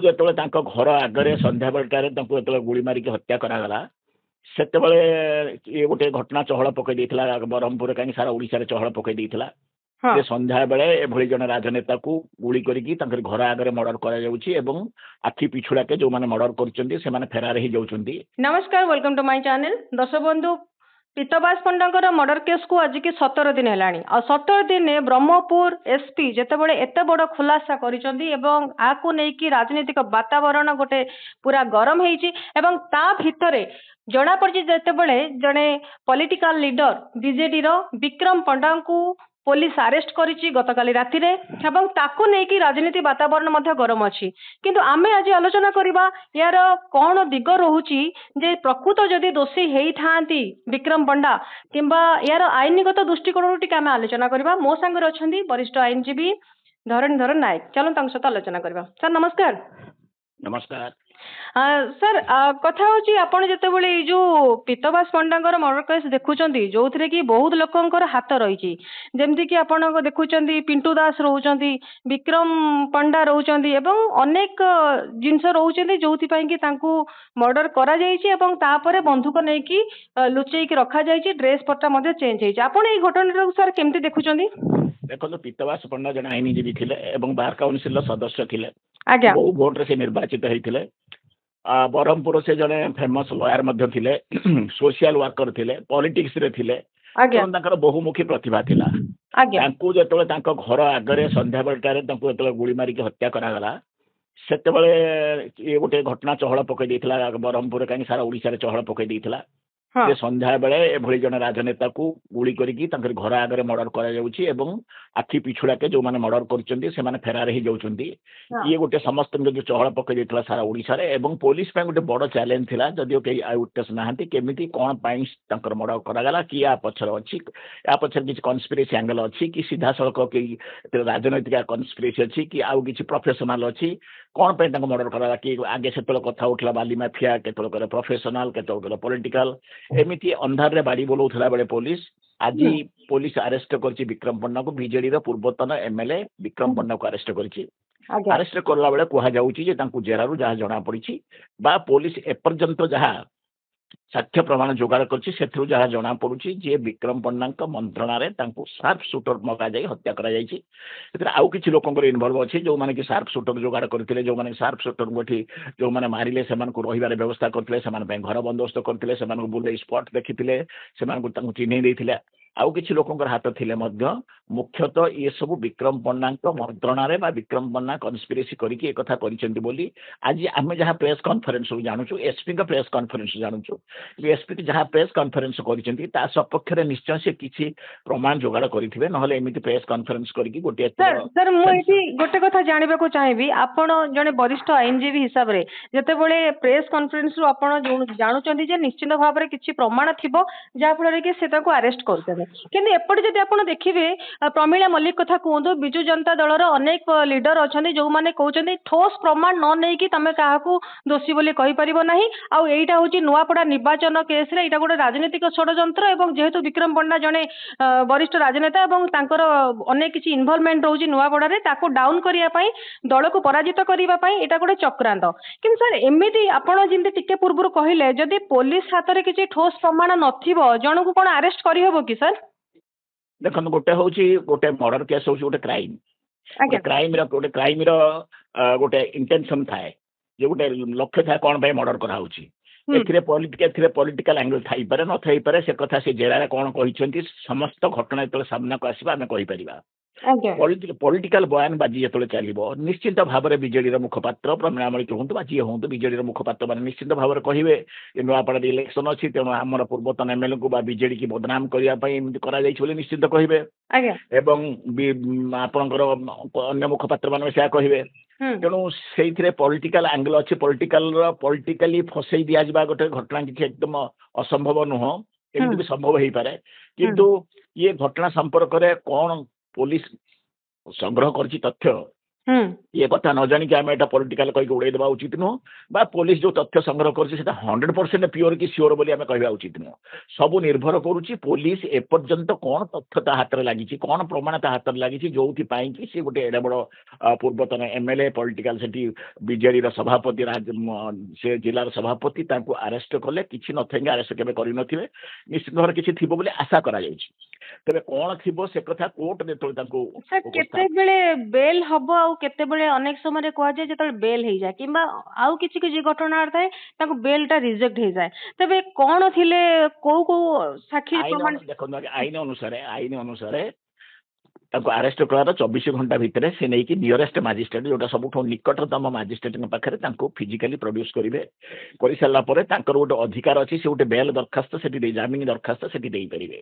ଯେତେବେଳେ ତାଙ୍କ ଘର ଆଗରେ ସନ୍ଧ୍ୟାବେଳଟାରେ ତାଙ୍କୁ ଯେତେବେଳେ ଗୁଳି ମାରିକି ହତ୍ୟା କରାଗଲା, ସେତେବେଳେ ଇଏ ଗୋଟେ ଘଟଣା ଚହଳ ପକେଇ ଦେଇଥିଲା ବ୍ରହ୍ମପୁରରେ, କାହିଁକି ସାରା ଓଡ଼ିଶାରେ ଚହଳ ପକେଇ ଦେଇଥିଲା ଯେ ସନ୍ଧ୍ୟାବେଳେ ଏଭଳି ଜଣେ ରାଜନେତାକୁ ଗୁଳି କରିକି ତାଙ୍କର ଘର ଆଗରେ ମର୍ଡର କରାଯାଉଛି ଏବଂ ଆଖି ପିଛୁଳାକେ ଯୋଉମାନେ ମର୍ଡର କରୁଛନ୍ତି ସେମାନେ ଫେରାର ହେଇଯାଉଛନ୍ତି। ନମସ୍କାର, welcome to my channel. ଦର୍ଶକ ବନ୍ଧୁ, ପୀତବାସ ପଣ୍ଡାଙ୍କର ମର୍ଡର କେସ୍କୁ ଆଜିକି 17 ଦିନ ହେଲାଣି। ଆଉ 17 ଦିନରେ ବ୍ରହ୍ମପୁର ଏସ୍ପି ଯେତେବେଳେ ଏତେ ବଡ଼ ଖୁଲାସା କରିଛନ୍ତି ଏବଂ ଆକୁ ନେଇକି ରାଜନୈତିକ ବାତାବରଣ ଗୋଟେ ପୁରା ଗରମ ହେଇଛି, ଏବଂ ତା ଭିତରେ ଜଣାପଡ଼ିଛି ଯେତେବେଳେ ଜଣେ ପଲିଟିକାଲ ଲିଡର ବିଜେଡିର ବିକ୍ରମ ପଣ୍ଡାଙ୍କୁ ପୋଲିସ ଆରେଷ୍ଟ କରିଛି ଗତକାଲି ରାତିରେ, ଏବଂ ତାକୁ ନେଇକି ରାଜନୀତି ବାତାବରଣ ମଧ୍ୟ ଗରମ ଅଛି। କିନ୍ତୁ ଆମେ ଆଜି ଆଲୋଚନା କରିବା ୟାର କ'ଣ ଦିଗ ରହୁଛି, ଯେ ପ୍ରକୃତ ଯଦି ଦୋଷୀ ହେଇଥାନ୍ତି ବିକ୍ରମ ପଣ୍ଡା, କିମ୍ବା ୟାର ଆଇନଗତ ଦୃଷ୍ଟିକୋଣରୁ ଟିକେ ଆମେ ଆଲୋଚନା କରିବା। ମୋ ସାଙ୍ଗରେ ଅଛନ୍ତି ବରିଷ୍ଠ ଆଇନଜୀବୀ ଧରଣୀଧର ନାୟକ। ଚାଲନ୍ତୁ ତାଙ୍କ ସହିତ ଆଲୋଚନା କରିବା। ସାର୍ ନମସ୍କାର। ନମସ୍କାର ସାର୍। କଥା ହେଉଛି, ଆପଣ ଯେତେବେଳେ ଏଇ ଯୋଉ ପୀତବାସ ପଣ୍ଡାଙ୍କର ମର୍ଡର କେସ୍ ଦେଖୁଛନ୍ତି, ଯୋଉଥିରେ କି ବହୁତ ଲୋକଙ୍କର ହାତ ରହିଛି, ଯେମିତିକି ଆପଣ ଦେଖୁଛନ୍ତି ପିଣ୍ଟୁ ଦାସ ରହୁଛନ୍ତି, ବିକ୍ରମ ପଣ୍ଡା ରହୁଛନ୍ତି ଏବଂ ଅନେକ ଜିନିଷ ରହୁଛନ୍ତି, ଯୋଉଥିପାଇଁ କି ତାଙ୍କୁ ମର୍ଡର କରାଯାଇଛି ଏବଂ ତାପରେ ବନ୍ଧୁକ ନେଇକି ଲୁଚେଇକି ରଖାଯାଇଛି, ଡ୍ରେସ୍ ପଟା ମଧ୍ୟ ଚେଞ୍ଜ ହେଇଛି। ଆପଣ ଏଇ ଘଟଣାଟାକୁ ସାର୍ କେମିତି ଦେଖୁଛନ୍ତି? ଦେଖନ୍ତୁ, ପୀତବାସ ପଣ୍ଡା ଜଣେ ଆଇନଜୀବୀ ଥିଲେ ଏବଂ ବାର କାଉନସିଲର ସଦସ୍ୟ ଥିଲେ। ବହୁ ଭୋଟରେ ସେ ନିର୍ବାଚିତ ହେଇଥିଲେ। ବ୍ରହ୍ମପୁର ସେ ଜଣେ ଫେମସ୍ ଲୟାର ମଧ୍ୟ ଥିଲେ, ସୋସିଆଲ ୱାର୍କର ଥିଲେ, ପଲିଟିକ୍ସରେ ଥିଲେ, ତେଣୁ ତାଙ୍କର ବହୁମୁଖୀ ପ୍ରତିଭା ଥିଲା। ତାଙ୍କୁ ଯେତେବେଳେ ତାଙ୍କ ଘର ଆଗରେ ସନ୍ଧ୍ୟାବେଳଟାରେ ତାଙ୍କୁ ଯେତେବେଳେ ଗୁଳି ମାରିକି ହତ୍ୟା କରାଗଲା, ସେତେବେଳେ ଇଏ ଗୋଟେ ଘଟଣା ଚହଳ ପକେଇ ଦେଇଥିଲା ବ୍ରହ୍ମପୁରରେ, କାହିଁକି ସାରା ଓଡ଼ିଶାରେ ଚହଳ ପକେଇ ଦେଇଥିଲା ଯେ ସନ୍ଧ୍ୟାବେଳେ ଏଭଳି ଜଣେ ରାଜନେତାକୁ ଗୁଳି କରିକି ତାଙ୍କର ଘର ଆଗରେ ମର୍ଡର କରାଯାଉଛି ଏବଂ ଆଖି ପିଛୁଳାକେ ଯୋଉମାନେ ମର୍ଡର କରୁଛନ୍ତି ସେମାନେ ଫେରାର ହେଇଯାଉଛନ୍ତି। ଇଏ ଗୋଟେ ସମସ୍ତଙ୍କ ଯୋଉ ଚହଳ ପକେଇ ଦେଇଥିଲା ସାରା ଓଡ଼ିଶାରେ ଏବଂ ପୋଲିସ ପାଇଁ ଗୋଟେ ବଡ଼ ଚ୍ୟାଲେଞ୍ଜ ଥିଲା। ଯଦିଓ କେହି I witness ନାହାନ୍ତି, କେମିତି କ'ଣ ପାଇଁ ତାଙ୍କର ମର୍ଡର କରାଗଲା, କି ୟା ପଛରେ ଅଛି, ୟା ପଛରେ କିଛି କନସ୍ପିରେସି ଆଙ୍ଗଲ ଅଛି କି ସିଧାସଳଖ କେହି ରାଜନୈତିକ କନସ୍ପିରେସି ଅଛି କି ଆଉ କିଛି ପ୍ରଫେସନାଲ ଅଛି, କ'ଣ ପାଇଁ ତାଙ୍କୁ ମର୍ଡର କରାଗଲା? କି ଆଗେ ସେତେବେଳେ କଥା ଉଠିଲା ବାଲି ମାଫିଆ, କେତେବେଳେ କହିଲେ ପ୍ରଫେସନାଲ, କେତେବେଳେ କହିଲେ ପଲିଟିକାଲ। ଏମିତି ଅନ୍ଧାରରେ ବାଡ଼ି ବୁଲଉଥିଲା ବେଳେ ପୋଲିସ ଆଜି ପୋଲିସ ଆରେଷ୍ଟ କରିଛି ବିକ୍ରମ ପଣ୍ଡାକୁ। ବିଜେଡିର ପୂର୍ବତନ ଏମଏଲଏ ବିକ୍ରମ ପଣ୍ଡାକୁ ଆରେଷ୍ଟ କରିଛି। ଆରେଷ୍ଟ କଲା ବେଳେ କୁହାଯାଉଛି ଯେ ତାଙ୍କୁ ଜେରାରୁ ଯାହା ଜଣାପଡ଼ିଛି ବା ପୋଲିସ ଏପର୍ଯ୍ୟନ୍ତ ଯାହା ସାକ୍ଷ୍ୟ ପ୍ରମାଣ ଯୋଗାଡ଼ କରିଛି, ସେଥିରୁ ଯାହା ଜଣାପଡୁଛି ଯେ ବିକ୍ରମ ପଣ୍ଡାଙ୍କ ମନ୍ତ୍ରଣାରେ ତାଙ୍କୁ ସାର୍ପ ସୁଟର ମଗାଯାଇ ହତ୍ୟା କରାଯାଇଛି। ସେଥିରେ ଆଉ କିଛି ଲୋକଙ୍କର ଇନଭଲ୍ଭ ଅଛି, ଯୋଉମାନେ କି ସାର୍ପ ସୁଟର ଯୋଗାଡ଼ କରିଥିଲେ, ଯୋଉମାନେ ସାର୍ପ ସୁଟରଙ୍କୁ ଏଠି ଯୋଉମାନେ ମାରିଲେ ସେମାନଙ୍କୁ ରହିବାର ବ୍ୟବସ୍ଥା କରିଥିଲେ, ସେମାନଙ୍କ ପାଇଁ ଘର ବନ୍ଦୋବସ୍ତ କରିଥିଲେ, ସେମାନଙ୍କୁ ବୁଲେଇ ସ୍ପଟ ଦେଖିଥିଲେ, ସେମାନଙ୍କୁ ତାଙ୍କୁ ଚିହ୍ନେଇ ଦେଇଥିଲେ। ଆଉ କିଛି ଲୋକଙ୍କର ହାତ ଥିଲେ ମଧ୍ୟ ମୁଖ୍ୟତଃ ଏସବୁ ବିକ୍ରମ ପଣ୍ଡାଙ୍କ ମନ୍ତ୍ରଣାରେ ବା ବିକ୍ରମ ପଣ୍ଡା କନସ୍ପିରେସି କରିକି ଏକଥା କରିଛନ୍ତି ବୋଲି ଆଜି ଆମେ ଯାହା ପ୍ରେସ୍ କନଫରେନ୍ସରୁ ଜାଣୁଛୁ, ଏସ୍ପିଙ୍କ ପ୍ରେସ୍ କନଫରେନ୍ସ ଜାଣୁଛୁ। ଏସ୍ପି ଯାହା ପ୍ରେସ୍ କନଫରେନ୍ସ କରିଛନ୍ତି ତା ସପକ୍ଷରେ ନିଶ୍ଚୟ ସେ କିଛି ପ୍ରମାଣ ଯୋଗାଡ଼ କରିଥିବେ, ନହେଲେ ଏମିତି ପ୍ରେସ୍ କନଫରେନ୍ସ କରିକି ଗୋଟିଏ ସାର୍, ମୁଁ ଏଠି ଗୋଟେ କଥା ଜାଣିବାକୁ ଚାହିଁବି। ଆପଣ ଜଣେ ବରିଷ୍ଠ ଆଇନଜୀବୀ ହିସାବରେ ଯେତେବେଳେ ପ୍ରେସ୍ କନଫରେନ୍ସରୁ ଆପଣ ଜାଣୁଛନ୍ତି ଯେ ନିଶ୍ଚିତ ଭାବରେ କିଛି ପ୍ରମାଣ ଥିବ ଯାହାଫଳରେ କି ସେ ତାକୁ ଆରେଷ୍ଟ କରୁଛନ୍ତି, କିନ୍ତୁ ଏପଟେ ଯଦି ଆପଣ ଦେଖିବେ, ପ୍ରମିଳା ମଲ୍ଲିକ କଥା କୁହନ୍ତୁ, ବିଜୁ ଜନତା ଦଳର ଅନେକ ଲିଡର ଅଛନ୍ତି ଯୋଉମାନେ କହୁଛନ୍ତି ଠୋସ୍ ପ୍ରମାଣ ନ ନେଇକି ତମେ କାହାକୁ ଦୋଷୀ ବୋଲି କହିପାରିବ ନାହିଁ, ଆଉ ଏଇଟା ହଉଛି ନୂଆପଡ଼ା ନିର୍ବାଚନ କେସ୍ରେ ଏଇଟା ଗୋଟେ ରାଜନୈତିକ ଷଡ଼ଯନ୍ତ୍ର, ଏବଂ ଯେହେତୁ ବିକ୍ରମ ପଣ୍ଡା ଜଣେ ବରିଷ୍ଠ ରାଜନେତା ଏବଂ ତାଙ୍କର ଅନେକ କିଛି ଇନଭଲଭମେଣ୍ଟ ରହୁଛି ନୂଆପଡ଼ାରେ, ତାକୁ ଡାଉନ୍ କରିବା ପାଇଁ, ଦଳକୁ ପରାଜିତ କରିବା ପାଇଁ ଏଇଟା ଗୋଟେ ଚକ୍ରାନ୍ତ। କିନ୍ତୁ ସାର୍, ଏମିତି ଆପଣ ଯେମିତି ଟିକେ ପୂର୍ବରୁ କହିଲେ, ଯଦି ପୋଲିସ ହାତରେ କିଛି ଠୋସ୍ ପ୍ରମାଣ ନଥିବ ଜଣକୁ କ'ଣ ଆରେଷ୍ଟ କରିହେବ କି ସାର୍? ଦେଖନ୍ତୁ, ଗୋଟେ ହଉଛି ଗୋଟେ ମର୍ଡର କେସ୍ ହଉଛି ଗୋଟେ କ୍ରାଇମ। ଗୋଟେ କ୍ରାଇମର ଗୋଟେ ଇଣ୍ଟେନସନ ଥାଏ, ଯେ ଗୋଟେ ଲକ୍ଷ୍ୟ ଥାଏ କ'ଣ ପାଇଁ ମର୍ଡର କରାହଉଛି। ଏଥିରେ ପଲିଟିକାଲ ଆଙ୍ଗେଲ ଥାଇପାରେ, ନଥାଇପାରେ, ସେ କଥା ସେ ଜେରାରେ କ'ଣ କହିଛନ୍ତି, ସମସ୍ତ ଘଟଣା ଯେତେବେଳେ ସାମ୍ନାକୁ ଆସିବ ଆମେ କହିପାରିବା। ପଲିଟିକାଲ ବୟାନବାଜି ଯେତେବେଳେ ଚାଲିବ, ନିଶ୍ଚିତ ଭାବରେ ବିଜେଡିର ମୁଖପାତ୍ର ପ୍ରମିଳା ମଲ୍ଲିକ ହୁଅନ୍ତୁ ବା ଯିଏ ହୁଅନ୍ତୁ, ବିଜେଡିର ମୁଖପାତ୍ର ମାନେ ନିଶ୍ଚିତ ଭାବରେ କହିବେ ଯେ ନୂଆପଡ଼ାରେ ଇଲେକ୍ସନ ଅଛି, ତେଣୁ ଆମର ପୂର୍ବତନ ଏମଏଲଏଙ୍କୁ ବା ବିଜେଡି କି ବଦନାମ କରିବା ପାଇଁ ଏମିତି କରାଯାଇଛି ବୋଲି ନିଶ୍ଚିତ କହିବେ ଏବଂ ଆପଣଙ୍କର ଅନ୍ୟ ମୁଖପାତ୍ର ମାନେ ସେୟା କହିବେ। ତେଣୁ ସେଇଥିରେ ପଲିଟିକାଲ ଆଙ୍ଗେଲ ଅଛି। ପଲିଟିକାଲି ଫସେଇ ଦିଆଯିବା ଗୋଟେ ଘଟଣା କିଛି ଏକଦମ ଅସମ୍ଭବ ନୁହଁ, ଏମିତି ବି ସମ୍ଭବ ହେଇପାରେ। କିନ୍ତୁ ଇଏ ଘଟଣା ସମ୍ପର୍କରେ କ'ଣ ପୋଲିସ ସଂଗ୍ରହ କରିଛି ତଥ୍ୟ, ଇଏ କଥା ନ ଜାଣିକି ଆମେ ଏଟା ପଲିଟିକାଲ କହିକି ଉଡ଼େଇ ଦେବା ଉଚିତ ନୁହଁ, ବା ପୋଲିସ ଯୋଉ ତଥ୍ୟ ସଂଗ୍ରହ କରୁଛି ସେଟା 100% ପିଓର କି ସିଓର ବୋଲି ଆମେ କହିବା ଉଚିତ ନୁହଁ। ସବୁ ନିର୍ଭର କରୁଛି ପୋଲିସ ଏପର୍ଯ୍ୟନ୍ତ କ'ଣ ତଥ୍ୟ ତା ହାତରେ ଲାଗିଛି, କ'ଣ ପ୍ରମାଣ ତା ହାତରେ ଲାଗିଛି, ଯୋଉଥିପାଇଁ କି ସେ ଗୋଟେ ଏଡ଼େ ବଡ଼ ପୂର୍ବତନ ଏମଏଲଏ, ପଲିଟିକାଲ ସେଠି ବିଜେଡିର ସଭାପତି, ସେ ଜିଲ୍ଲାର ସଭାପତି, ତାଙ୍କୁ ଆରେଷ୍ଟ କଲେ। କିଛି ନଥାଇକି ଆରେଷ୍ଟ କେବେ କରିନଥିବେ, ନିଶ୍ଚିତ ଭାବରେ କିଛି ଥିବ ବୋଲି ଆଶା କରାଯାଉଛି। ତେବେ କ'ଣ ଥିବ ସେ କଥା କୋର୍ଟ ଯେତେବେଳେ ତାଙ୍କୁ କେତେବେଳେ ବେଲ୍ ହବ ଆଉ କେତେବେଳେ, ଅନେକ ସମୟରେ କୁହାଯାଏ ଯେତେବେଳେ ବେଲ୍ ହେଇଯାଏ କିମ୍ବା ଆଉ କିଛି କିଛି ଘଟଣା ଥାଏ, ତାଙ୍କୁ ବେଲ୍ ଟା ରିଜେକ୍ଟ ହେଇଯାଏ, ତେବେ କ'ଣ ଥିଲେ, କୋଉ କୋଉ ସାକ୍ଷୀ? ଦେଖନ୍ତୁ, ଆଇନ ଅନୁସାରେ ତାଙ୍କୁ ଆରେଷ୍ଟ କରାର 24 ଘଣ୍ଟା ଭିତରେ ସେ ନେଇକି ନିୟରେଷ୍ଟ ମାଜିଷ୍ଟ୍ରେଟ୍, ଯୋଉଟା ସବୁଠୁ ନିକଟତମ ମାଜିଷ୍ଟ୍ରେଟଙ୍କ ପାଖରେ ତାଙ୍କୁ ଫିଜିକାଲି ପ୍ରଡ୍ୟୁସ୍ କରିବେ। କରିସାରିଲା ପରେ ତାଙ୍କର ଗୋଟେ ଅଧିକାର ଅଛି, ସେ ଗୋଟେ ବେଲ୍ ଦରଖାସ୍ତ ସେଠି ଦେଇ, ଜାମିନ ଦରଖାସ୍ତ ସେଠି ଦେଇପାରିବେ।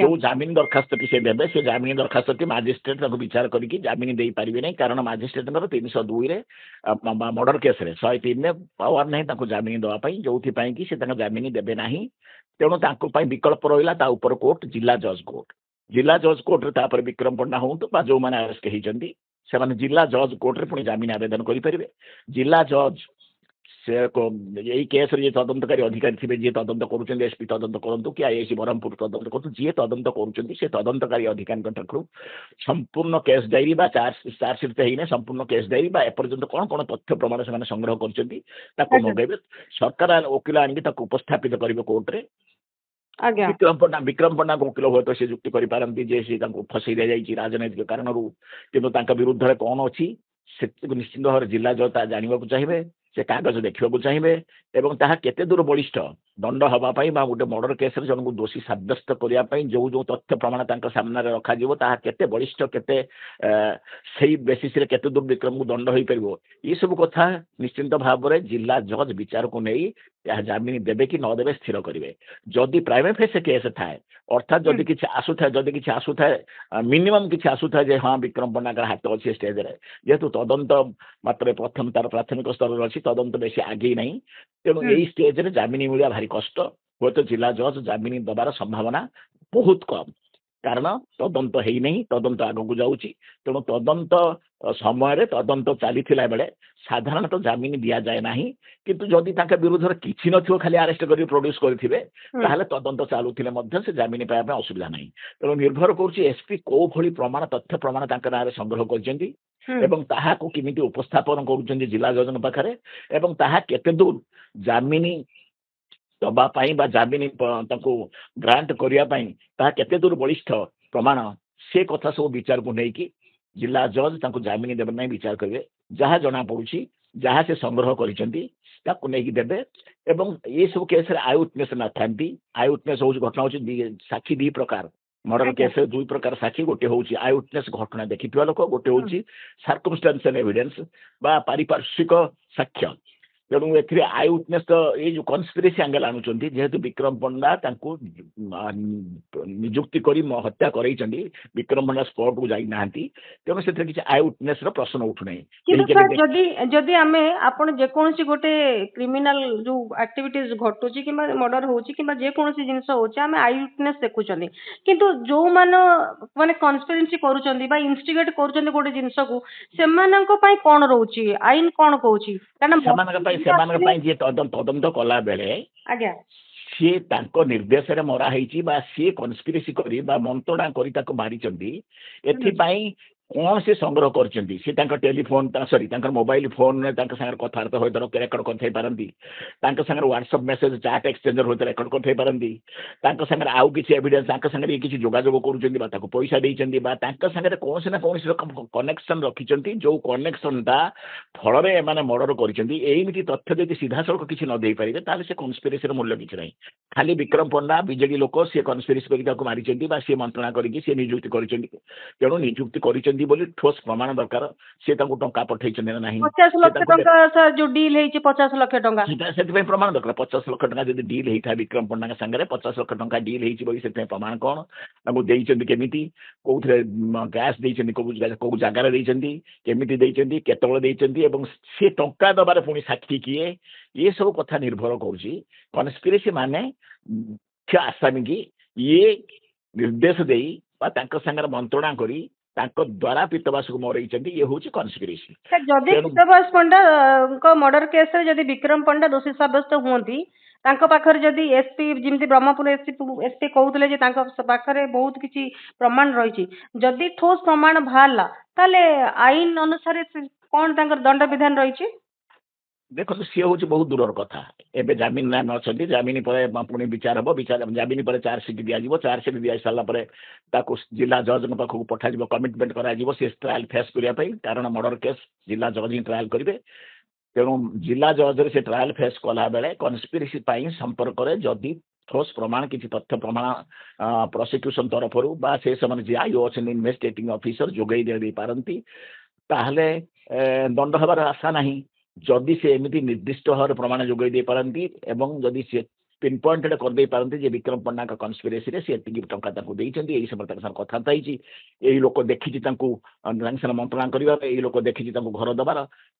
ଯୋଉ ଜାମିନ ଦରଖାସ୍ତଟି ସେ ଦେବେ, ସେ ଜାମିନ ଦରଖାସ୍ତଟି ମାଜିଷ୍ଟ୍ରେଟ୍ ତାକୁ ବିଚାର କରିକି ଜାମିନ ଦେଇପାରିବେ ନାହିଁ, କାରଣ ମାଜିଷ୍ଟ୍ରେଟଙ୍କର 302ରେ ମର୍ଡର କେସ୍ରେ 103ରେ ପାୱାର ନାହିଁ ତାଙ୍କୁ ଜାମିନ ଦେବା ପାଇଁ, ଯୋଉଥିପାଇଁ କି ସେ ତାଙ୍କ ଜାମିନ ଦେବେ ନାହିଁ। ତେଣୁ ତାଙ୍କ ପାଇଁ ବିକଳ୍ପ ରହିଲା ତା ଉପର କୋର୍ଟ, ଜିଲ୍ଲା ଜଜ୍ କୋର୍ଟ। ଜିଲ୍ଲା ଜଜ୍ କୋର୍ଟରେ ତାପରେ ବିକ୍ରମ ପଣ୍ଡା ହୁଅନ୍ତୁ ବା ଯୋଉମାନେ ଆରେଷ୍ଟ ହେଇଛନ୍ତି, ସେମାନେ ଜିଲ୍ଲା ଜଜ୍ କୋର୍ଟରେ ପୁଣି ଜାମିନ ଆବେଦନ କରିପାରିବେ। ଜିଲ୍ଲା ଜଜ୍ ସେ ଏଇ କେସ୍ରେ ଯିଏ ତଦନ୍ତକାରୀ ଅଧିକାରୀ ଥିବେ, ଯିଏ ତଦନ୍ତ କରୁଛନ୍ତି, ଏସ୍ପି ତଦନ୍ତ କରନ୍ତୁ କି ଆଇଆଇସି ବ୍ରହ୍ମପୁର ତଦନ୍ତ କରନ୍ତୁ, ଯିଏ ତଦନ୍ତ କରୁଛନ୍ତି ସେ ତଦନ୍ତକାରୀ ଅଧିକାରୀଙ୍କ ଠାରୁ ସମ୍ପୂର୍ଣ୍ଣ କେସ୍ ଡାଏରୀ ବା ଚାର୍ଜସିଟ୍ ତ ହେଇନି, ସମ୍ପୂର୍ଣ୍ଣ କେସ୍ ଡାଏରୀ ବା ଏପର୍ଯ୍ୟନ୍ତ କ'ଣ କ'ଣ ତଥ୍ୟ ପ୍ରମାଣ ସେମାନେ ସଂଗ୍ରହ କରିଛନ୍ତି ତାକୁ ମଗାଇବେ। ସରକାର ଓକିଲ ଆଣିକି ତାକୁ ଉପସ୍ଥାପିତ କରିବେ କୋର୍ଟରେ। ବିକ୍ରମ ପଣ୍ଡାଙ୍କ ଓକିଲ ହୁଏତ ସେ ଯୁକ୍ତି କରିପାରନ୍ତି ଯେ ସେ ତାଙ୍କୁ ଫସେଇ ଦିଆଯାଇଛି ରାଜନୈତିକ କାରଣରୁ। କିନ୍ତୁ ତାଙ୍କ ବିରୁଦ୍ଧରେ କ'ଣ ଅଛି ସେତିକି ନିଶ୍ଚିତ ଭାବରେ ଜିଲ୍ଲା ଜଜ୍ ତାହା ଜାଣିବାକୁ ଚାହିଁବେ, ସେ କାଗଜ ଦେଖିବାକୁ ଚାହିଁବେ ଏବଂ ତାହା କେତେ ଦୂର ବଳିଷ୍ଠ ଦଣ୍ଡ ହେବା ପାଇଁ ବା ଗୋଟେ ମର୍ଡର କେସ୍ରେ ଜଣଙ୍କୁ ଦୋଷୀ ସାବ୍ୟସ୍ତ କରିବା ପାଇଁ ଯୋଉ ଯୋଉ ତଥ୍ୟ ପ୍ରମାଣ ତାଙ୍କ ସାମ୍ନାରେ ରଖାଯିବ, ତାହା କେତେ ବଳିଷ୍ଠ, କେତେ ସେଇ ବେସିସରେ କେତେ ଦୂର ବିକ୍ରମକୁ ଦଣ୍ଡ ହୋଇପାରିବ, ଏସବୁ କଥା ନିଶ୍ଚିନ୍ତ ଭାବରେ ଜିଲ୍ଲା ଜଜ୍ ବିଚାରକୁ ନେଇ ଏହା ଜାମିନ ଦେବେ କି ନ ଦେବେ ସ୍ଥିର କରିବେ। ଯଦି ପ୍ରାଇମା ଫେସି କେସ୍ ଥାଏ, ଅର୍ଥାତ୍ ଯଦି କିଛି ଆସୁଥାଏ, ମିନିମମ୍ କିଛି ଆସୁଥାଏ ଯେ ହଁ, ବିକ୍ରମ ପଣ୍ଡାଙ୍କର ହାତ ଅଛି ଷ୍ଟେଜରେ, ଯେହେତୁ ତଦନ୍ତ ମାତ୍ର ପ୍ରଥମ ତାର ପ୍ରାଥମିକ ସ୍ତରରେ ଅଛି, ତଦନ୍ତ ବେଶୀ ଆଗେଇ ନାହିଁ, ତେଣୁ ଏଇ ଷ୍ଟେଜରେ ଜାମିନ ମିଳିବା ଭାରି କଷ୍ଟ। ହୁଏତ ଜିଲ୍ଲା ଜଜ୍ ଜାମିନ ଦେବାର ସମ୍ଭାବନା ବହୁତ କମ୍, କାରଣ ତଦନ୍ତ ହେଇନାହିଁ, ତଦନ୍ତ ଆଗକୁ ଯାଉଛି। ତେଣୁ ତଦନ୍ତ ସମୟରେ, ତଦନ୍ତ ଚାଲିଥିଲା ବେଳେ ସାଧାରଣତଃ ଜାମିନ ଦିଆଯାଏ ନାହିଁ। କିନ୍ତୁ ଯଦି ତାଙ୍କ ବିରୁଦ୍ଧରେ କିଛି ନଥିବ, ଖାଲି ଆରେଷ୍ଟ କରି ପ୍ରଡ୍ୟୁସ୍ କରିଥିବେ, ତାହେଲେ ତଦନ୍ତ ଚାଲୁଥିଲେ ମଧ୍ୟ ସେ ଜାମିନ ପାଇବା ପାଇଁ ଅସୁବିଧା ନାହିଁ। ତେଣୁ ନିର୍ଭର କରୁଛି ଏସ୍ପି କୋଉ ଭଳି ପ୍ରମାଣ, ତଥ୍ୟ ପ୍ରମାଣ ତାଙ୍କ ନାଁରେ ସଂଗ୍ରହ କରିଛନ୍ତି ଏବଂ ତାହାକୁ କେମିତି ଉପସ୍ଥାପନ କରୁଛନ୍ତି ଜିଲ୍ଲା ଜଜଙ୍କ ପାଖରେ ଏବଂ ତାହା କେତେ ଦୂର ଜାମିନ ଦବା ପାଇଁ ବା ଜାମିନ ତାଙ୍କୁ ଗ୍ରାଣ୍ଟ କରିବା ପାଇଁ ତାହା କେତେ ଦୂର ବଳିଷ୍ଠ ପ୍ରମାଣ, ସେ କଥା ସବୁ ବିଚାରକୁ ନେଇକି ଜିଲ୍ଲା ଜଜ୍ ତାଙ୍କୁ ଜାମିନ ଦେବା ପାଇଁ ବିଚାର କରିବେ। ଯାହା ଜଣାପଡୁଛି, ଯାହା ସେ ସଂଗ୍ରହ କରିଛନ୍ତି, ତାକୁ ନେଇକି ଦେବେ। ଏବଂ ଏସବୁ କେସ୍ରେ I witness ନଥାନ୍ତି। I witness ହେଉଛି, ଘଟଣା ହେଉଛି ସାକ୍ଷୀ ଦି ପ୍ରକାର। ମର୍ଡର କେସ୍ରେ ଦୁଇ ପ୍ରକାର ସାକ୍ଷୀ। ଗୋଟେ ହେଉଛି I witness, ଘଟଣା ଦେଖିଥିବା ଲୋକ। ଗୋଟେ ହେଉଛି ସାର୍କମଷ୍ଟାନ୍ସିଆଲ ଏଭିଡେନ୍ସ ବା ପାରିପାର୍ଶ୍ୱିକ ସାକ୍ଷ୍ୟ। ତେଣୁ ଏଥିରେ I witness ତ ଏଇ ଯୋଉ କନସ୍ପିରେସି ଆଙ୍ଗେଲ ଆଣୁଛନ୍ତି, ଯେହେତୁ ବିକ୍ରମ ପଣ୍ଡା ତାଙ୍କୁ ନିଯୁକ୍ତି କରି ହତ୍ୟା କରେଇଛନ୍ତି, ବିକ୍ରମ ପଣ୍ଡା ସ୍ପଟକୁ ଯାଇନାହାନ୍ତି, ତେଣୁ ସେଥିରେ କିଛି I ୱିଟନେସର ପ୍ରଶ୍ନ ଉଠୁନାହିଁ। କିନ୍ତୁ ସାର୍, ଯଦି ଆମେ ଆପଣ ଯେକୌଣସି ଗୋଟେ କ୍ରିମିନାଲ ଯୋଉ ଆକ୍ଟିଭିଟିଜ ଘଟୁଛି କିମ୍ବା ମର୍ଡର ହଉଛି କିମ୍ବା ଯେକୌଣସି ଜିନିଷ ହଉଛି, ଆମେ I witness ଦେଖୁଛନ୍ତି, କିନ୍ତୁ ଯୋଉମାନେ ମାନେ କନସ୍ପିରେସି କରୁଛନ୍ତି ବା ଇନଷ୍ଟିଗେଟ କରୁଛନ୍ତି ଗୋଟେ ଜିନିଷକୁ, ସେମାନଙ୍କ ପାଇଁ କ'ଣ ରହୁଛି? ଆଇନ କ'ଣ କହୁଛି? କାରଣ ସେମାନଙ୍କ ପାଇଁ ଯିଏ ତଦନ୍ତ କଲା ବେଳେ ସିଏ ତାଙ୍କ ନିର୍ଦ୍ଦେଶରେ ମରା ହେଇଛି ବା ସିଏ କନସ୍ପିରେସି କରି ବା ମନ୍ତ୍ରଣା କରି ତାକୁ ମାରିଛନ୍ତି, ଏଥିପାଇଁ କ'ଣ ସେ ସଂଗ୍ରହ କରିଛନ୍ତି? ସେ ତାଙ୍କ ଟେଲିଫୋନ, ସରି, ତାଙ୍କର ମୋବାଇଲ ଫୋନରେ ତାଙ୍କ ସାଙ୍ଗରେ କଥାବାର୍ତ୍ତା ହୁଏତ ରେକର୍ଡ କରିଥାଇ ପାରନ୍ତି, ତାଙ୍କ ସାଙ୍ଗରେ ହ୍ୱାଟ୍ସଆପ୍ ମେସେଜ, ଚାଟ୍ ଏକ୍ସଚେଞ୍ଜର ହୁଏତ ରେକର୍ଡ କରିଥାଇ ପାରନ୍ତି, ତାଙ୍କ ସାଙ୍ଗରେ ଆଉ କିଛି ଏଭିଡେନ୍ସ, ତାଙ୍କ ସାଙ୍ଗରେ କିଛି ଯୋଗାଯୋଗ କରୁଛନ୍ତି ବା ତାକୁ ପଇସା ଦେଇଛନ୍ତି ବା ତାଙ୍କ ସାଙ୍ଗରେ କୌଣସି ନା କୌଣସି ରକମ କନେକ୍ସନ ରଖିଛନ୍ତି, ଯୋଉ କନେକ୍ସନଟା ଫଳରେ ଏମାନେ ମର୍ଡର କରିଛନ୍ତି। ଏଇମିତି ତଥ୍ୟ ଯଦି ସିଧାସଳଖ କିଛି ନ ଦେଇପାରିବେ, ତାହେଲେ ସେ କନସ୍ପିରେସିର ମୂଲ୍ୟ କିଛି ନାହିଁ। ଖାଲି ବିକ୍ରମ ପଣ୍ଡା ବିଜେଡି ଲୋକ, ସିଏ କନସ୍ପିରେସି କରିକି ତାକୁ ମାରିଛନ୍ତି ବା ସିଏ ମନ୍ତ୍ରଣା କରିକି ସିଏ ନିଯୁକ୍ତି କରିଛନ୍ତି। ତେଣୁ ନିଯୁକ୍ତି କରିଛନ୍ତି ବୋଲି ଠୋସ୍ ପ୍ରମାଣ ଦରକାର। ସିଏ ତାଙ୍କୁ ଟଙ୍କା ପଠେଇଛନ୍ତି ନା ନାହିଁ? 50 ଲକ୍ଷ ଟଙ୍କା ସାର୍, ଯୋଉ ଡିଲ୍ ହେଇଛି 50 ଲକ୍ଷ ଟଙ୍କା। ସେଟା ସେଥିପାଇଁ ପ୍ରମାଣ ଦରକାର। 50 ଲକ୍ଷ ଟଙ୍କା ଯଦି ଡିଲ୍ ହେଇଥାଏ ବିକ୍ରମ ପଣ୍ଡାଙ୍କ ସାଙ୍ଗରେ, 50 ଲକ୍ଷ ଟଙ୍କା ଡିଲ୍ ହେଇଛି ବୋଲି ସେଥିପାଇଁ ପ୍ରମାଣ କ'ଣ? ତାଙ୍କୁ ଦେଇଛନ୍ତି କେମିତି, କୋଉଥିରେ କ୍ୟାସ୍ ଦେଇଛନ୍ତି, କୋଉ କୋଉ ଜାଗାରେ ଦେଇଛନ୍ତି, କେମିତି ଦେଇଛନ୍ତି, କେତେବେଳେ ଦେଇଛନ୍ତି ଏବଂ ସେ ଟଙ୍କା ଦବାରେ ପୁଣି ସାକ୍ଷୀ କିଏ, ଏସବୁ କଥା ନିର୍ଭର କରୁଛି। କନସ୍ପିରେସି ମାନେ ମୁଖ୍ୟ ଆସାମୀକି ଇଏ ନିର୍ଦ୍ଦେଶ ଦେଇ ବା ତାଙ୍କ ସାଙ୍ଗରେ ମନ୍ତ୍ରଣା କରି ତାଙ୍କ ଦ୍ୱାରା ପୀତବାସକୁ ମରେଇଛନ୍ତି, ଇଏ ହଉଛି କନସ୍ପିରେସି। ଯଦି ପୀତବାସ ପଣ୍ଡାଙ୍କ ମର୍ଡର କେସରେ ଯଦି ବିକ୍ରମ ପଣ୍ଡା ଦୋଷୀ ସାବ୍ୟସ୍ତ ହୁଅନ୍ତି, ତାଙ୍କ ପାଖରେ ଯଦି ଏସପି, ଯେମିତି ବ୍ରହ୍ମପୁର ଏସପି କହୁଥିଲେ ଯେ ତାଙ୍କ ପାଖରେ ବହୁତ କିଛି ପ୍ରମାଣ ରହିଛି, ଯଦି ଠୋସ୍ ପ୍ରମାଣ ବାହାରିଲା ତାହେଲେ ଆଇନ ଅନୁସାରେ କଣ ତାଙ୍କର ଦଣ୍ଡ ବିଧାନ ରହିଛି? ଦେଖନ୍ତୁ, ସିଏ ହେଉଛି ବହୁତ ଦୂରର କଥା। ଏବେ ଜାମିନରେ ଆମେ ଅଛନ୍ତି। ଜାମିନ ପରେ ପୁଣି ବିଚାର ହେବ। ବିଚାର ଜାମିନ ପରେ ଚାର୍ଜସିଟ୍ ଦିଆଯିବ। ଚାର୍ଜସିଟ୍ ଦିଆ ସାରିଲା ପରେ ତାକୁ ଜିଲ୍ଲା ଜଜ୍ଙ୍କ ପାଖକୁ ପଠାଯିବ, କମିଟମେଣ୍ଟ କରାଯିବ ସେ ଟ୍ରାଏଲ୍ ଫେସ୍ କରିବା ପାଇଁ, କାରଣ ମର୍ଡର କେସ୍ ଜିଲ୍ଲା ଜଜ୍ ହିଁ ଟ୍ରାଏଲ୍ କରିବେ। ତେଣୁ ଜିଲ୍ଲା ଜଜ୍ରେ ସେ ଟ୍ରାଏଲ୍ ଫେସ୍ କଲାବେଳେ କନସ୍ପିରେସି ପାଇଁ ସମ୍ପର୍କରେ ଯଦି ଠୋସ୍ ପ୍ରମାଣ, କିଛି ତଥ୍ୟ ପ୍ରମାଣ ପ୍ରସିକ୍ୟୁସନ ତରଫରୁ ବା ସେ ସେମାନେ ଯିଏ ଆଇଓ ଅଛନ୍ତି, ଇନଭେଷ୍ଟିଗେଟିଂ ଅଫିସର, ଯୋଗାଇ ଦେଇପାରନ୍ତି, ତାହେଲେ ଦଣ୍ଡ ହେବାର ଆଶା ନାହିଁ। ଯଦି ସେ ଏମିତି ନିର୍ଦ୍ଦିଷ୍ଟ ଭାବରେ ପ୍ରମାଣ ଯୋଗାଇ ଦେଇପାରନ୍ତି ଏବଂ ଯଦି ସେ ପିନ୍ ପଏଣ୍ଟେଡ୍ କରିଦେଇ ପାରନ୍ତି ଯେ ବିକ୍ରମ ପଣ୍ଡାଙ୍କ କନସ୍ପିରେସିରେ ସେ ଏତିକି ଟଙ୍କା ତାଙ୍କୁ ଦେଇଛନ୍ତି, ଏଇ ସମୟରେ ତାଙ୍କ ସାଙ୍ଗରେ କଥାବାର୍ତ୍ତା ହେଇଛି, ଏଇ ଲୋକ ଦେଖିଛି ତାଙ୍କୁ ତାଙ୍କ ସାଙ୍ଗରେ ମନ୍ତ୍ରଣା କରିବାର, ଏଇ ଲୋକ ଦେଖିଛି ତାଙ୍କୁ ଘର ଦେବାର,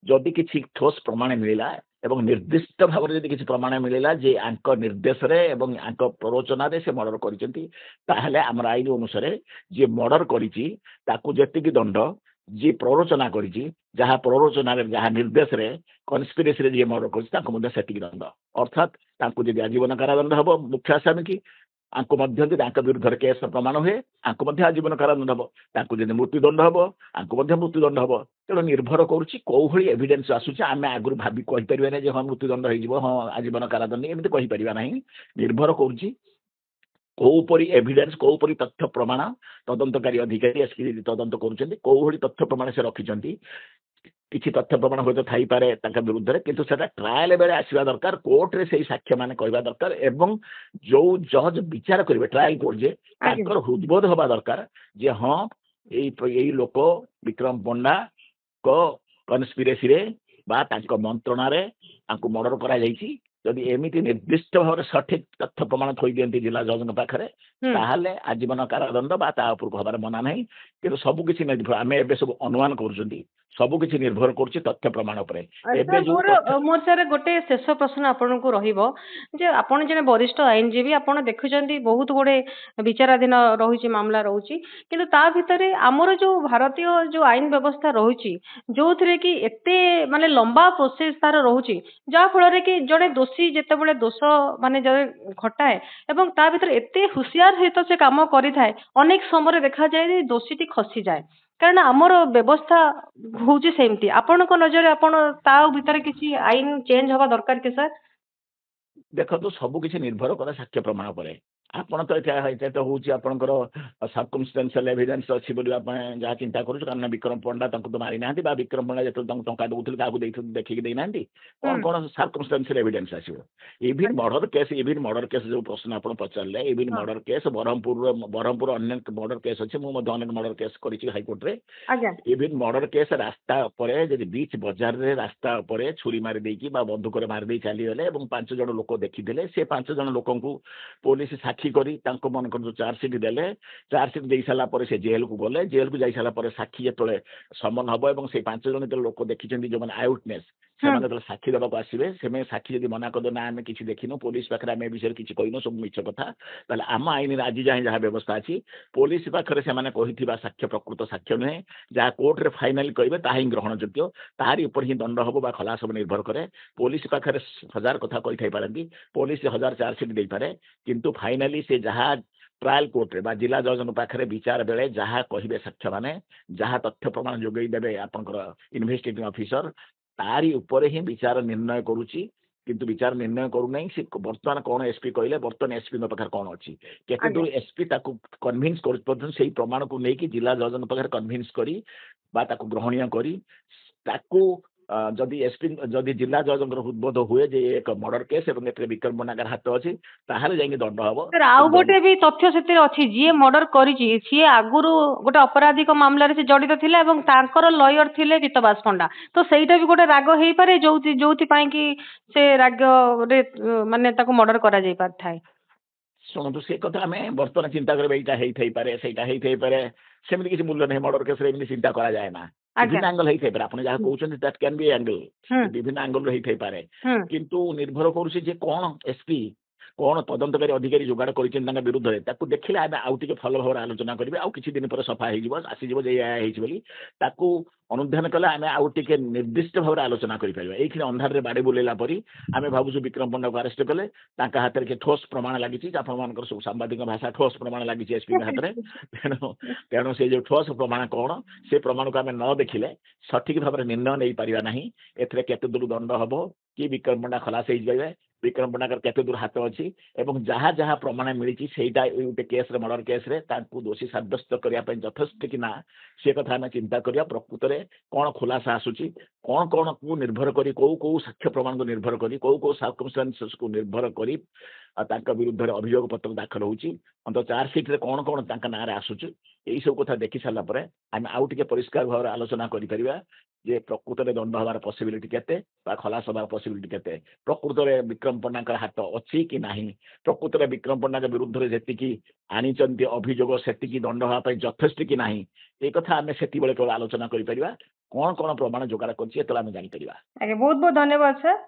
ଯଦି କିଛି ଠୋସ୍ ପ୍ରମାଣ ମିଳିଲା ଏବଂ ନିର୍ଦ୍ଦିଷ୍ଟ ଭାବରେ ଯଦି କିଛି ପ୍ରମାଣ ମିଳିଲା ଯେ ଆଙ୍କ ନିର୍ଦ୍ଦେଶରେ ଏବଂ ଆଙ୍କ ପ୍ରରୋଚନାରେ ସେ ମର୍ଡର କରିଛନ୍ତି, ତାହେଲେ ଆମର ଆଇନ ଅନୁସାରେ ଯିଏ ମର୍ଡର କରିଛି ତାକୁ ଯେତିକି ଦଣ୍ଡ, ଯିଏ ପ୍ରରୋଚନା କରିଛି, ଯାହା ପ୍ରରୋଚନାରେ, ଯାହା ନିର୍ଦ୍ଦେଶରେ କନସ୍ପିରେସିରେ ଯିଏ ମର୍ଡର କରିଛି ତାଙ୍କୁ ମଧ୍ୟ ସେତିକି ଦଣ୍ଡ। ଅର୍ଥାତ୍ ତାଙ୍କୁ ଯଦି ଆଜୀବନ କାରାଦଣ୍ଡ ହେବ ମୁଖ୍ୟ ଆସାମୀକି, ଆଙ୍କୁ ମଧ୍ୟ ଯଦି ତାଙ୍କ ବିରୁଦ୍ଧରେ କେସ୍ ପ୍ରମାଣ ହୁଏ ଆଙ୍କୁ ମଧ୍ୟ ଆଜୀବନ କାରାଦଣ୍ଡ ହେବ। ତାଙ୍କୁ ଯଦି ମୃତ୍ୟୁଦଣ୍ଡ ହେବ ଆଙ୍କୁ ମଧ୍ୟ ମୃତ୍ୟୁଦଣ୍ଡ ହେବ। ତେଣୁ ନିର୍ଭର କରୁଛି କୋଉ ଭଳି ଏଭିଡେନ୍ସ ଆସୁଛି। ଆମେ ଆଗରୁ ଭାବି କହିପାରିବା ନାହିଁ ଯେ ହଁ ମୃତ୍ୟୁଦଣ୍ଡ ହେଇଯିବ, ହଁ ଆଜୀବନ କାରାଦଣ୍ଡ, ଏମିତି କହିପାରିବା ନାହିଁ। ନିର୍ଭର କରୁଛି କୋଉପରି ଏଭିଡେନ୍ସ, କୋଉପରି ତଥ୍ୟ ପ୍ରମାଣ ତଦନ୍ତକାରୀ ଅଧିକାରୀ ଏସପି ତଦନ୍ତ କରୁଛନ୍ତି, କୋଉ ଭଳି ତଥ୍ୟ ପ୍ରମାଣ ସେ ରଖିଛନ୍ତି। କିଛି ତଥ୍ୟ ପ୍ରମାଣ ହୁଏତ ଥାଇପାରେ ତାଙ୍କ ବିରୁଦ୍ଧରେ, କିନ୍ତୁ ସେଟା ଟ୍ରାଏଲ ବେଳେ ଆସିବା ଦରକାର, କୋର୍ଟରେ ସେଇ ସାକ୍ଷ୍ୟ ମାନେ କହିବା ଦରକାର ଏବଂ ଯୋଉ ଜଜ୍ ବିଚାର କରିବେ ଟ୍ରାଏଲ କୋର୍ଟ, ଯେ ତାଙ୍କର ହୃଦବୋଧ ହବା ଦରକାର ଯେ ହଁ ଏଇ ଲୋକ ବିକ୍ରମ ପଣ୍ଡାଙ୍କ କନସ୍ପିରେସିରେ ବା ତାଙ୍କ ମନ୍ତ୍ରଣାରେ ତାଙ୍କୁ ମର୍ଡର କରାଯାଇଛି। ଯଦି ଏମିତି ନିର୍ଦ୍ଦିଷ୍ଟ ଭାବରେ ସଠିକ ତଥ୍ୟ ପ୍ରମାଣ ଥୋଇ ଦିଅନ୍ତି ଜିଲ୍ଲା ଜଜଙ୍କ ପାଖରେ, ତାହେଲେ ଆଜୀବନ କାରାଦଣ୍ଡ ବା ତା ଉପରକୁ ହବାର ମନା ନାହିଁ। କିନ୍ତୁ ସବୁ କିଛି ନିର୍ଭର, ଆମେ ଏବେ ସବୁ ଅନୁମାନ କରୁଛନ୍ତି, ସବୁ କିଛି ନିର୍ଭର କରୁଛି ତଥ୍ୟ ପ୍ରମାଣ ଉପରେ। ଏବେ ମୋର ସାର୍ ଗୋଟେ ଶେଷ ପ୍ରଶ୍ନ ଆପଣଙ୍କୁ ରହିବ ଯେ ଆପଣ ଜଣେ ବରିଷ୍ଠ ଆଇନଜୀବୀ, ଆପଣ ଦେଖୁଛନ୍ତି ବହୁତ ଗୁଡେ ବିଚାରାଧୀନ ରହୁଛି ମାମଲା ରହୁଛି, କିନ୍ତୁ ତା ଭିତରେ ଆମର ଯୋଉ ଭାରତୀୟ ଯୋଉ ଆଇନ ବ୍ୟବସ୍ଥା ରହୁଛି, ଯୋଉଥିରେ କି ଏତେ ମାନେ ଲମ୍ବା ପ୍ରୋସେସ ତାର ରହୁଛି, ଯାହା ଫଳରେ କି ଜଣେ ଦୋଷୀ ଯେତେବେଳେ ଦୋଷ ମାନେ ଜଣେ ଘଟାଏ ଏବଂ ତା ଭିତରେ ଏତେ ହୁସିଆର ସହିତ ସେ କାମ କରିଥାଏ, ଅନେକ ସମୟରେ ଦେଖାଯାଏ ଯେ ଦୋଷୀଟି ଖସିଯାଏ, କାରଣ ଆମର ବ୍ୟବସ୍ଥା ହଉଛି ସେମିତି। ଆପଣଙ୍କ ନଜରରେ ଆପଣ ତା ଭିତରେ କିଛି ଆଇନ ଚେଞ୍ଜ ହବା ଦରକାର କି ସାର୍? ଦେଖନ୍ତୁ, ସବୁ କିଛି ନିର୍ଭର କରେ ସାକ୍ଷ୍ୟ ପ୍ରମାଣ ଉପରେ। ଆପଣ ତ ଏଇଟା ତ ହେଉଛି ଆପଣଙ୍କର ସର୍କମଷ୍ଟାନ୍ସିଆଲ ଏଭିଡେନ୍ସ ଅଛି ବୋଲି ଆମେ ଯାହା ଚିନ୍ତା କରୁଛୁ, କାରଣ ବିକ୍ରମ ପଣ୍ଡା ତାଙ୍କୁ ତ ମାରିନାହାନ୍ତି ବା ବିକ୍ରମ ପଣ୍ଡା ଯେତେବେଳେ ତାଙ୍କୁ ଟଙ୍କା ଦଉଥିଲେ କାହାକୁ ଦେଇଥିଲେ ଦେଖିକି ଦେଇନାହାନ୍ତି। କଣ କଣ ସର୍କମଷ୍ଟାନ୍ସିଆଲ ଏଭିଡେନ୍ସ ଆସିବ? Even murder case, even murder case ଯୋଉ ପ୍ରଶ୍ନ ଆପଣ ପଚାରିଲେ, ଇଭିନ୍ ମର୍ଡର କେସ୍ ବ୍ରହ୍ମପୁର ଅନେକ ମର୍ଡର କେସ୍ ଅଛି, ମୁଁ ମଧ୍ୟ ଅନେକ ମର୍ଡର କେସ୍ କରିଛି ହାଇକୋର୍ଟରେ। ଇଭିନ୍ ମର୍ଡର କେସ୍ ରାସ୍ତା ଉପରେ ଯଦି ବିଚ୍ ବଜାରରେ ରାସ୍ତା ଉପରେ ଛୁରୀ ମାରି ଦେଇକି ବା ବନ୍ଧୁକରେ ମାରି ଦେଇ ଚାଲିଗଲେ ଏବଂ 5 ଜଣ ଲୋକ ଦେଖିଦେଲେ, ସେ 5 ଜଣ ଲୋକଙ୍କୁ ପୋଲିସ ସାକ୍ଷୀ କରି ତାଙ୍କ ମନେକର ଯୋଉ ଚାର୍ଜସିଟ୍ ଦେଲେ, ଚାର୍ଜସିଟ୍ ଦେଇ ସାରିଲା ପରେ ସେ ଜେଲକୁ ଗଲେ। ଜେଲକୁ ଯାଇ ସାରିଲା ପରେ ସାକ୍ଷୀ ଯେତେବେଳେ ସମନ ହବ ଏବଂ ସେଇ 5 ଜଣ ଯେତେବେଳେ ଲୋକ ଦେଖିଛନ୍ତି, ଯୋଉମାନେ I witness, ସେମାନେ ଯେତେବେଳେ ସାକ୍ଷୀ ଦେବାକୁ ଆସିବେ, ସେମାନେ ସାକ୍ଷୀ ଯଦି ମନା କରିଦେବେ ନା ଆମେ କିଛି ଦେଖିନୁ, ପୋଲିସ ପାଖରେ ଆମେ ଏ ବିଷୟରେ କିଛି କହିନୁ, ସବୁ ମିଛ କଥା, ତାହେଲେ ଆମ ଆଇନରେ ଆଜି ଯାଏଁ ଯାହା ବ୍ୟବସ୍ଥା ଅଛି, ପୋଲିସ ପାଖରେ ସେମାନେ କହିଥିବା ସାକ୍ଷ୍ୟ ପ୍ରକୃତ ସାକ୍ଷ୍ୟ ନୁହେଁ। ଯାହା କୋର୍ଟରେ ଫାଇନାଲି କହିବେ ତାହା ହିଁ ଗ୍ରହଣଯୋଗ୍ୟ, ତାହାରି ଉପରେ ହିଁ ଦଣ୍ଡ ହବ ବା ଖଲାସ ହବ ନିର୍ଭର କରେ। ପୋଲିସ ପାଖରେ 1000 କଥା କହିଥାଇ ପାରନ୍ତି, ପୋଲିସ 1000 ଚାର୍ଜସିଟ୍ ଦେଇପାରେ, କିନ୍ତୁ ଫାଇନାଲି ସେ ଯାହା ଟ୍ରାଏଲ କୋର୍ଟରେ ବା ଜିଲ୍ଲା ଜଜଙ୍କ ପାଖରେ ବିଚାର ବେଳେ ଯାହା କହିବେ ସାକ୍ଷ୍ୟମାନେ, ଯାହା ତଥ୍ୟ ପ୍ରମାଣ ଯୋଗାଇ ଦେବେ ଆପଣଙ୍କର ଇନଭେଷ୍ଟିଗେଟିଂ ଅଫିସର, ତାରି ଉପରେ ହିଁ ବିଚାର ନିର୍ଣ୍ଣୟ କରୁଛି। କିନ୍ତୁ ବିଚାର ନିର୍ଣ୍ଣୟ କରୁନାହିଁ ସେ ବର୍ତ୍ତମାନ କ'ଣ ଏସପି କହିଲେ, ବର୍ତ୍ତମାନ ଏସପିଙ୍କ ପାଖରେ କ'ଣ ଅଛି, କେତେ ଦୂର ଏସପି ତାକୁ କନଭିନ୍ସ କରୁଛନ୍ତି, ସେଇ ପ୍ରମାଣକୁ ନେଇକି ଜିଲ୍ଲା ଜଜଙ୍କ ପାଖରେ କନଭିନ୍ସ କରି ବା ତାକୁ ଗ୍ରହଣୀୟ କରି ତାକୁ ଯଦି ଏସପି, ଯଦି ଜିଲ୍ଲା ଜଜଙ୍କର ହୃଦବୋଧ ହୁଏ ଯେ ଏକ ମର୍ଡର କେସ୍ ଏବଂ ଏଥିରେ ବିକ୍ରମ ପଣ୍ଡାଙ୍କର ହାତ ଅଛି, ତାହେଲେ ଯାଇକି ଦଣ୍ଡ ହବ। ଆଉ ଗୋଟେ ବି ତଥ୍ୟ ସେଥିରେ ଅଛି, ଯିଏ ମର୍ଡର କରିଛି ସିଏ ଆଗରୁ ଗୋଟେ ଅପରାଧିକ ମାମଲାରେ ସେ ଜଡିତ ଥିଲା ଏବଂ ତାଙ୍କର ଲୟର ଥିଲେ ପୀତବାସ ପଣ୍ଡା, ତ ସେଇଟା ବି ଗୋଟେ ରାଗ ହେଇପାରେ ଯୋଉଥିପାଇଁ କି ସେ ରାଗରେ ମାନେ ତାକୁ ମର୍ଡର କରାଯାଇ ପାରିଥାଏ। ଶୁଣନ୍ତୁ, ସେ କଥା ଆମେ ବର୍ତ୍ତମାନ ଚିନ୍ତା କରିବା ଏଇଟା ହେଇଥାଇପାରେ ସେଇଟା ହେଇଥାଇପାରେ, ସେମିତି କିଛି ମୂଲ୍ୟ ନାହିଁ। ମର୍ଡର କେସରେ ଏମିତି ଚିନ୍ତା କରାଯାଏ ନା। ବିଭିନ୍ନ ଆଙ୍ଗଲ ହେଇଥାଇପାରେ, ଆପଣ ଯାହା କହୁଛନ୍ତି that can be angle, ବିଭିନ୍ନ ଆଙ୍ଗଲରୁ ହେଇଥାଇପାରେ, କିନ୍ତୁ ନିର୍ଭର କରୁଛି ଯେ କ'ଣ ଏସପି କ'ଣ ତଦନ୍ତକାରୀ ଅଧିକାରୀ ଯୋଗାଡ଼ କରିଛନ୍ତି ତାଙ୍କ ବିରୁଦ୍ଧରେ, ତାକୁ ଦେଖିଲେ ଆମେ ଆଉ ଟିକେ ଭଲ ଭାବରେ ଆଲୋଚନା କରିବେ। ଆଉ କିଛି ଦିନ ପରେ ସଫା ହେଇଯିବ, ଆସିଯିବ ଯେ ଏଇଆ ହେଇଛି ବୋଲି, ତାକୁ ଅନୁଧ୍ୟାନ କଲେ ଆମେ ଆଉ ଟିକେ ନିର୍ଦ୍ଦିଷ୍ଟ ଭାବରେ ଆଲୋଚନା କରିପାରିବା। ଏଇକ୍ଷଣି ଅନ୍ଧାରରେ ବାଡ଼ି ବୁଲେଇଲା ପରି ଆମେ ଭାବୁଛୁ ବିକ୍ରମ ପଣ୍ଡାକୁ ଆରେଷ୍ଟ କଲେ, ତାଙ୍କ ହାତରେ କି ଠୋସ୍ ପ୍ରମାଣ ଲାଗିଛି। ଆପଣମାନଙ୍କର ସବୁ ସାମ୍ବାଦିକ ଭାଷା, ଠୋସ୍ ପ୍ରମାଣ ଲାଗିଛି ଏସ୍ପିଙ୍କ ହାତରେ। ତେଣୁ ସେ ଯୋଉ ଠୋସ୍ ପ୍ରମାଣ କ'ଣ, ସେ ପ୍ରମାଣକୁ ଆମେ ନ ଦେଖିଲେ ସଠିକ ଭାବରେ ନିର୍ଣ୍ଣୟ ନେଇପାରିବା ନାହିଁ ଏଥିରେ କେତେ ଦୂର ଦଣ୍ଡ ହବ କି ବିକ୍ରମ ପଣ୍ଡା ଖଲାସ ହେଇଯିବେ, ବିକ୍ରମ ପଣ୍ଡାଙ୍କର କେତେ ଦୂର ହାତ ଅଛି, ଏବଂ ଯାହା ଯାହା ପ୍ରମାଣ ମିଳିଛି ସେଇଟା ଏଇ ଗୋଟେ କେସ୍ରେ, ମର୍ଡର କେସ୍ରେ ତାଙ୍କୁ ଦୋଷୀ ସାବ୍ୟସ୍ତ କରିବା ପାଇଁ ଯଥେଷ୍ଟ କି ନା, ସେ କଥା ଆମେ ଚିନ୍ତା କରିବା। ପ୍ରକୃତରେ କ'ଣ ଖୁଲାସା ଆସୁଛି, କ'ଣ କ'ଣକୁ ନିର୍ଭର କରି, କୋଉ କୋଉ ସାକ୍ଷ୍ୟ ପ୍ରମାଣକୁ ନିର୍ଭର କରି, କୋଉ କୋଉ ସାର୍କମଷ୍ଟାନ୍ସେସକୁ ନିର୍ଭର କରି ତାଙ୍କ ବିରୁଦ୍ଧରେ ଅଭିଯୋଗ ପତ୍ର ଦାଖଲ ହେଉଛି, ଅନ୍ତ ଚାର୍ଜସିଟ୍ରେ କ'ଣ କ'ଣ ତାଙ୍କ ନାଁରେ ଆସୁଛି, ଏଇସବୁ କଥା ଦେଖି ସାରିଲା ପରେ ଆମେ ଆଉ ଟିକେ ପରିଷ୍କାର ଭାବରେ ଆଲୋଚନା କରିପାରିବା ଯେ ପ୍ରକୃତରେ ଦଣ୍ଡ ହେବାର ପସିବିଲିଟି କେତେ ବା ଖଲାସ ହେବାର ପସିବିଲିଟି କେତେ, ପ୍ରକୃତରେ ବିକ୍ରମ ପଣ୍ଡାଙ୍କର ହାତ ଅଛି କି ନାହିଁ, ପ୍ରକୃତରେ ବିକ୍ରମ ପଣ୍ଡାଙ୍କ ବିରୁଦ୍ଧରେ ଯେତିକି ଆଣିଛନ୍ତି ଅଭିଯୋଗ ସେତିକି ଦଣ୍ଡ ହେବା ପାଇଁ ଯଥେଷ୍ଟ କି ନାହିଁ। ଏଇ କଥା ଆମେ ସେତିକିବେଳେ କେବଳ ଆଲୋଚନା କରିପାରିବା, କ'ଣ କ'ଣ ପ୍ରମାଣ ଯୋଗାଡ଼ କରିଛି ଯେତେବେଳେ ଆମେ ଜାଣିପାରିବା। ଆଜ୍ଞା, ବହୁତ ବହୁତ ଧନ୍ୟବାଦ ସାର୍।